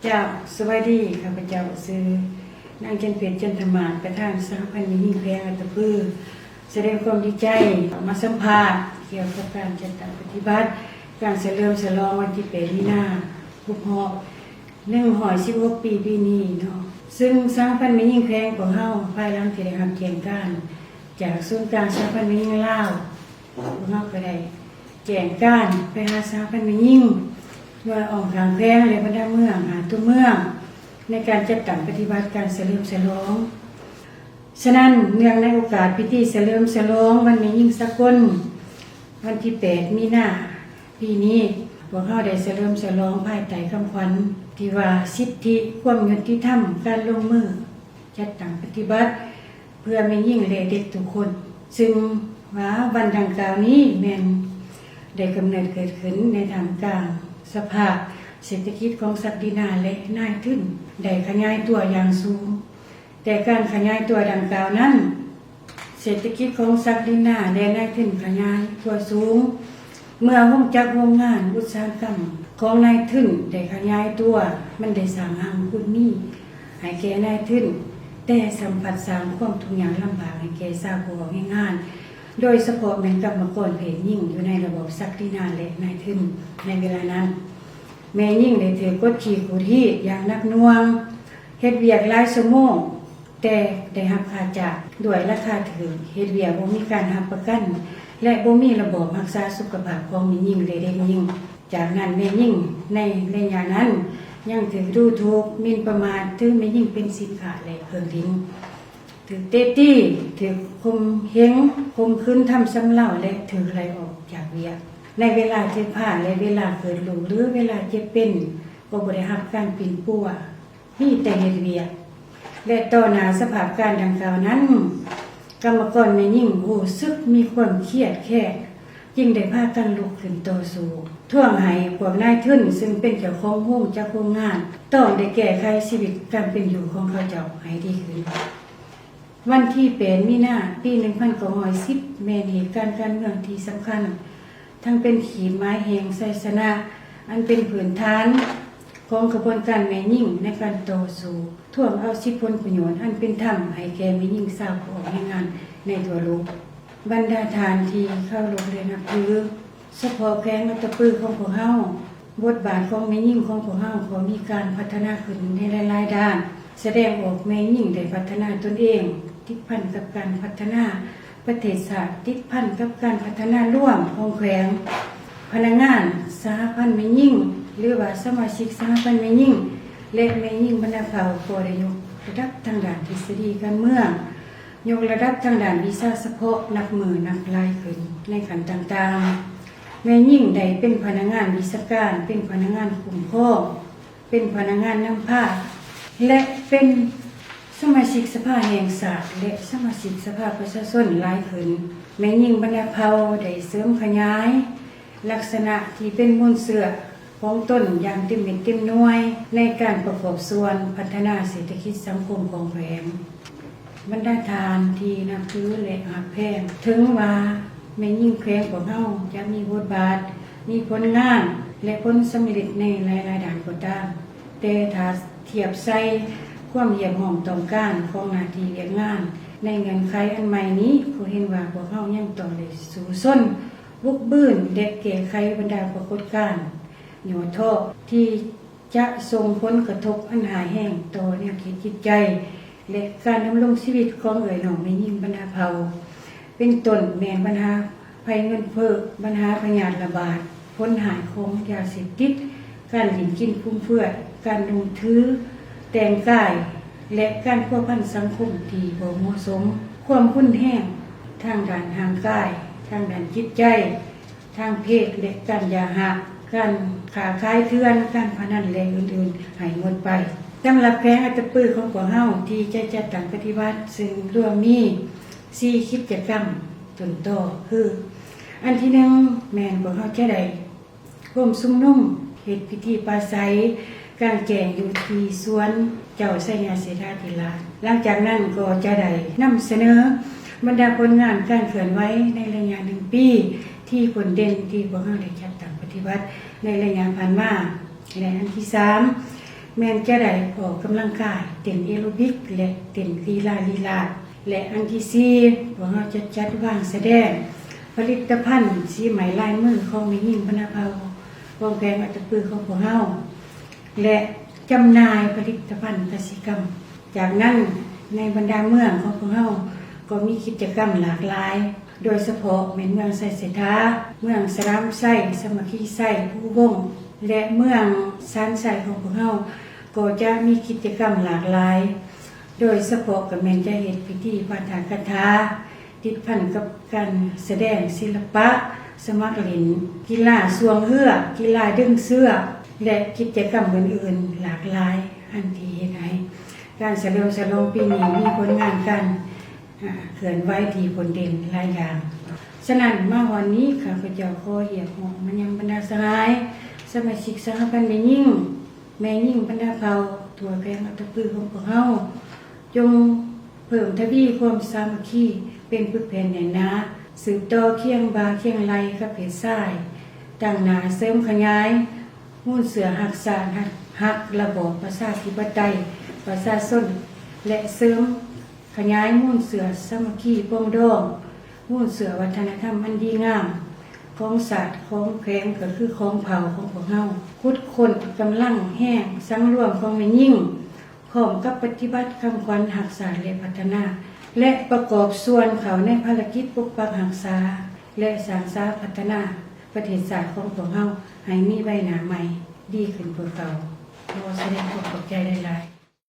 ເຈົ້າ, ສະບາຍດີ, ຂ້າພະເຈົ້າຊື່ ນາງ ຈັນເພັດ ຈັນທະມາດ ປະທານສະຫະພັນແມ່ຍິງແຂວງອັດຕະປື ສະແດງຄວາມດີໃຈ ອອກມາສຳພາດກ່ຽວກັບການຈັດຕັ້ງປະຕິບັດການສະເຫຼີມສະຫຼອງວັນທີແປດ ມີນາ ຄົບຮອບ ໜຶ່ງຮ້ອຍສິບຫົກປີ ປີນີ້ເນາະ. ຊຶ່ງສະຫະພັນແມ່ຍິງແຂວງພວກເຮົາ ພາຍຫຼັງທີ່ໄດ້ຮັບແຈ້ງການຈາກສູນກາງສະຫະພັນແມ່ຍິງລາວ, ພວກເຮົາກໍໄດ້ແຈ້ງການໄປຫາສະຫະພັນແມ່ຍິງ ໜ່ວຍອ້ອມຂ້າງແຂວງ ແລະ ບັນດາເມືອງ ຫ້າຕົວເມືອງ ໃນການຈັດຕັ້ງປະຕິບັດການສະເຫຼີມສະຫຼອງ. ສະນັ້ນ, ເນື່ອງໃນໂອກາດພິທີສະເຫຼີມສະຫຼອງວັນແມ່ຍິງສາກົນ ວັນທີແປດ ມີນາ ປີນີ້, ພວກເຮົາໄດ້ສະເຫຼີມສະຫຼອງພາຍໃຕ້ຄຳຂວັນທີ່ວ່າ ສິດທິ, ຄວາມຍຸຕິທຳ, ການລົງມືຈັດຕັ້ງປະຕິບັດ ເພື່ອແມ່ຍິງ ແລະ ເດັກທຸກຄົນ. ຊຶ່ງວ່າວັນດັ່ງກ່າວນີ້ແມ່ນໄດ້ກຳເນີດເກີດຂຶ້ນໃນທ່າມກາງສະພາບເສດຖະກິດຂອງສັກດິນາ ແລະ ນາຍທຶນໄດ້ຂະຫຍາຍຕົວຢ່າງສູງ. ແຕ່ການຂະຫຍາຍຕົວດັ່ງກ່າວນັ້ນ, ເສດຖະກິດຂອງສັກດິນາ ແລະ ນາຍທຶນຂະຫຍາຍຕົວສູງ, ເມື່ອໂຮງຈັກໂຮງງານອຸດສາຫະກຳຂອງນາຍທຶນໄດ້ຂະຫຍາຍຕົວ, ມັນໄດ້ສ້າງຮັ່ງຄູນມີໃຫ້ແກ່ນາຍທຶນ, ແຕ່ສຳພັດສ້າງຄວາມທຸກຍາກລຳບາກໃຫ້ແກ່ຊາວຜູ້ອອກແຮງງານ, ໂດຍສະເພາະແມ່ນກຳມະກອນເພດຍິງຢູ່ໃນລະບອບສັກດິນາ ແລະ ນາຍທຶນໃນເວລານັ້ນ. ແມ່ຍິງໄດ້ຖືກກົດຂີ່ຂູດຮີດຢ່າງໜັກໜ່ວງ, ເຮັດວຽກຫຼາຍຊົ່ວໂມງ, ແຕ່ໄດ້ຮັບຄ່າຈ້າງດ້ວຍລາຄາຖືກ, ເຮັດວຽກບໍ່ມີການຮັບປະກັນ ແລະ ບໍ່ມີລະບອບຮັກສາສຸຂະພາບຂອງແມ່ຍິງ ແລະ ເດັກຍິງ. ຈາກນັ້ນ, ແມ່ຍິງໃນໄລຍະນັ້ນຍັງຖືກດູຖູກ, ໝິ່ນປະໝາດ, ຖືແມ່ຍິງເປັນສິນຄ້າ ແລະ ເຄື່ອງຫຼິ້ນ, ຖືກເຕະຕີ, ຖືກຂົ່ມເຫງ, ຂົ່ມຂືນທຳຊຳເລົາ ແລະ ຖືກໄລ່ອອກຈາກວຽກ. ໃນເວລາຖືກພາ ແລະ ເວລາເກີດລູກ ຫຼື ເວລາເຈັບເປັນ, ກໍບໍ່ໄດ້ຮັບການປິ່ນປົວ, ມີແຕ່ເຮັດວຽກ ແລະ ຕໍ່ໜ້າສະພາບການດັ່ງກ່າວນັ້ນ, ກຳມະກອນແມ່ຍິງຮູ້ສຶກມີຄວາມຄຽດແຄ້ນ, ຈຶ່ງໄດ້ພາກັນລຸກຂຶ້ນຕໍ່ສູ້, ທວງໃຫ້ພວກນາຍທຶນ ຊຶ່ງເປັນເຈົ້າຂອງໂຮງຈັກໂຮງງານ ຕ້ອງໄດ້ແກ້ໄຂຊີວິດການເປັນຢູ່ຂອງເຂົາເຈົ້າໃຫ້ດີຂຶ້ນ. ວັນທີແປດ ມີນາ ປີໜຶ່ງພັນເກົ້າຮ້ອຍສິບ ແມ່ນເຫດການການເມືອງທີ່ສຳຄັນ, ທັງເປັນຂີດໝາຍແຫ່ງໄຊຊະນະ ອັນເປັນພື້ນຖານຂອງຂະບວນການແມ່ຍິງໃນການຕໍ່ສູ້ທວງເອົາສິດຜົນປະໂຫຍດອັນເປັນທຳໃຫ້ແກ່ແມ່ຍິງຊາວຜູ້ອອກແຮງງານໃນທົ່ວໂລກ. ບັນດາທ່ານທີ່ເຄົາລົບ ແລະ ນັບຖື, ສະເພາະແຂວງອັດຕະປືຂອງພວກເຮົາ, ບົດບາດຂອງແມ່ຍິງຂອງພວກເຮົາກໍມີການພັດທະນາຂຶ້ນໃນຫຼາຍໆດ້ານ, ສະແດງອອກແມ່ຍິງໄດ້ພັດທະນາຕົນເອງ, ຕິດພັນກັບການພັດທະນາປະເທດຊາດ, ຕິດພັນກັບການພັດທະນາລວມຂອງແຂວງ. ພະນັກງານສະຫະພັນແມ່ຍິງ ຫຼືວ່າສະມາຊິກສະຫະພັນແມ່ຍິງ ແລະ ແມ່ຍິງບັນດາເຜົ່າກໍໄດ້ຍົກລະດັບທາງດ້ານທິດສະດີການເມືອງ, ຍົກລະດັບທາງດ້ານວິຊາສະເພາະນັບມື້ນັບຫຼາຍຂຶ້ນໃນຂັ້ນຕ່າງໆ. ແມ່ຍິງໄດ້ເປັນພະນັກງານວິຊາການ, ເປັນພະນັກງານຄຸ້ມຄອງ, ເປັນພະນັກງານນຳພາ ແລະ ເປັນສະມາຊິກສະພາແຫ່ງຊາດ ແລະ ສະມາຊິກສະພາປະຊາຊົນຫຼາຍຂຶ້ນ. ແມ່ຍິງບັນດາເຜົ່າໄດ້ເສີມຂະຫຍາຍ ລັກສະນະທີ່ເປັນມູນເຊື້ອຂອງຕົນຢ່າງເຕັມເມັດເຕັມໜ່ວຍ ໃນການປະກອບສ່ວນພັດທະນາເສດຖະກິດສັງຄົມຂອງແຂວງ. ບັນດາທ່ານທີ່ນັບຖື ແລະ ຮັກແພງ, ເຖິງວ່າແມ່ຍິງແຂວງຂອງເຮົາຈະມີບົດບາດ, ມີຜົນງານ ແລະ ຜົນສຳເລັດໃນຫຼາຍໆດ້ານກໍຕາມ, ແຕ່ຖ້າທຽບໃສ່ຄວາມຮຽກຮ້ອງຕ້ອງການຂອງໜ້າທີ່ວຽກງານໃນເງື່ອນໄຂອັນໃໝ່ນີ້, ກໍເຫັນວ່າພວກເຮົາຍັງຕ້ອງໄດ້ສູ້ຊົນ ບຸກບືນ ແລະ ແກ້ໄຂບັນດາປາກົດການຫຍໍ້ທໍ້ທີ່ຈະສົ່ງຜົນກະທົບອັນຮ້າຍແຮງຕໍ່ແນວຄິດຈິດໃຈ ແລະ ການດຳລົງຊີວິດຂອງເອື້ອຍນ້ອງແມ່ຍິງບັນດາເຜົ່າ, ເປັນຕົ້ນແມ່ນບັນຫາໄພເງິນເຟີ້, ບັນຫາພະຍາດລະບາດ, ຜົນຮ້າຍຂອງຢາເສບຕິດ, ການຫຼິ້ນກິນຟຸມເຟືອຍ, ການນຸ່ງຖືແຕ່ງກາຍ ແລະ ການພົວພັນສັງຄົມທີ່ບໍ່ເໝາະສົມ, ຄວາມຮຸນແຮງທາງດ້ານຮ່າງກາຍ, ທາງດ້ານຈິດໃຈ, ທາງເພດ ແລະ ການຢ່າຮ້າງ, ການຄ້າຂາຍເຖື່ອນ, ການພະນັນ ແລະ ອື່ນໆ ໃຫ້ໝົດໄປ. ສຳລັບແຂວງອັດຕະປືຂອງພວກເຮົາທີ່ຈະຈັດຕັ້ງປະຕິບັດ, ຊຶ່ງລວມມີສີ່ກິດຈະກຳຕົ້ນຕໍ ຄື ອັນທີໜຶ່ງ ແມ່ນພວກເຮົາຈະໄດ້ ໂຮມຊຸມນຸມ, ເຮັດພິທີປາໄສກາງແຈ້ງຢູ່ທີ່ສວນເຈົ້າໄຊຍະເສດຖາທິລາດ. ຫຼັງຈາກນັ້ນກໍຈະໄດ້ນຳສະເໜີບັນດາຜົນງານການເຄື່ອນໄຫວໃນໄລຍະໜຶ່ງປີທີ່ໂດດເດັ່ນທີ່ພວກເຮົາໄດ້ຈັດຕັ້ງປະຕິບັດໃນໄລຍະຜ່ານມາ. ແລະ ອັນທີສາມ ແມ່ນຈະໄດ້ອອກກຳລັງກາຍ ເຕັ້ນແອໂຣບິກ ແລະ ເຕັ້ນລີລາລີລາດ ແລະ ອັນທີສີ່ ພວກເຮົາຈະຈັດວາງສະແດງຜະລິດຕະພັນສີໄໝລາຍມືຂອງແມ່ຍິງບັນດາເຜົ່າ ຂອງແຂວງອັດຕະປືຂອງພວກເຮົາ ແລະ ຈຳໜ່າຍຜະລິດຕະພັນກະສິກຳ. ຈາກນັ້ນ ໃນບັນດາເມືອງຂອງພວກເຮົາກໍມີກິດຈະກຳຫຼາກຫຼາຍ, ໂດຍສະເພາະແມ່ນເມືອງໄຊເສດຖາ, ເມືອງສະໜາມໄຊ, ສາມັກຄີໄຊ, ພູວົງ ແລະ ເມືອງຊານໄຊຂອງພວກເຮົາກໍຈະມີກິດຈະກຳຫຼາກຫຼາຍ, ໂດຍສະເພາະກໍແມ່ນຈະເຮັດພິທີປາຖະກະຖາ ຕິດພັນກັບການສະແດງສິລະປະ, ສະໝັກຫຼິ້ນກິລາຊ່ວງເຮືອ, ກິລາດຶງເຊືອກ ແລະ ກິດຈະກຳອື່ນໆຫຼາກຫຼາຍ ອັນທີ່ເຮັດໃຫ້ການສະເຫຼີມສະຫຼອງປີນີ້ມີຜົນງານການ ອາ ເຄື່ອນໄຫວທີ່ໂດດເດັ່ນຫຼາຍຢ່າງ. ສະນັ້ນ ມາຮອດນີ້ ຂ້າພະເຈົ້າຂໍຮຽກຮ້ອງມາຍັງບັນດາສະຫາຍ ສະມາຊິກສະຫະພັນແມ່ຍິງ, ແມ່ຍິງບັນດາເຜົ່າທົ່ວແຂວງອັດຕະປືຂອງພວກເຮົາ ຈົ່ງເພີ່ມທະວີຄວາມສາມັກຄີເປັນປຶກແຜ່ນແໜ້ນໜາ, ສືບຕໍ່ຄຽງບ່າຄຽງໄຫຼ່ກັບເພດຊາຍ, ຕັ້ງໜ້າເສີມຂະຫຍາຍມູນເຊື້ອຮັກຊາດ, ຮັກລະບອບປະຊາທິປະໄຕ, ປະຊາຊົນ ແລະ ເສີມຂະຫຍາຍມູນເຊື້ອສາມັກຄີປອງດອງ, ມູນເຊື້ອວັດທະນະທຳອັນດີງາມຂອງຊາດຂອງແຂວງ ກໍຄືຂອງເຜົ່າຂອງພວກເຮົາ, ຂຸດຄົ້ນກຳລັງແຮງສັງລວມຂອງແມ່ຍິງ ພ້ອມກັບປະຕິບັດຄຳຂວັນຮັກຊາດ ແລະ ພັດທະນາ ແລະ ປະກອບສ່ວນເຂົ້າໃນພາລະກິດປົກປັກຮັກສາ ແລະ ສ້າງສາພັດທະນາປະເທດຊາດຂອງພວກເຮົາໃຫ້ມີໃບໜ້າໃໝ່ດີຂຶ້ນກວ່າເກົ່າ. ຂໍສະແດງຄວາມຂອບໃຈຫຼາຍໆ.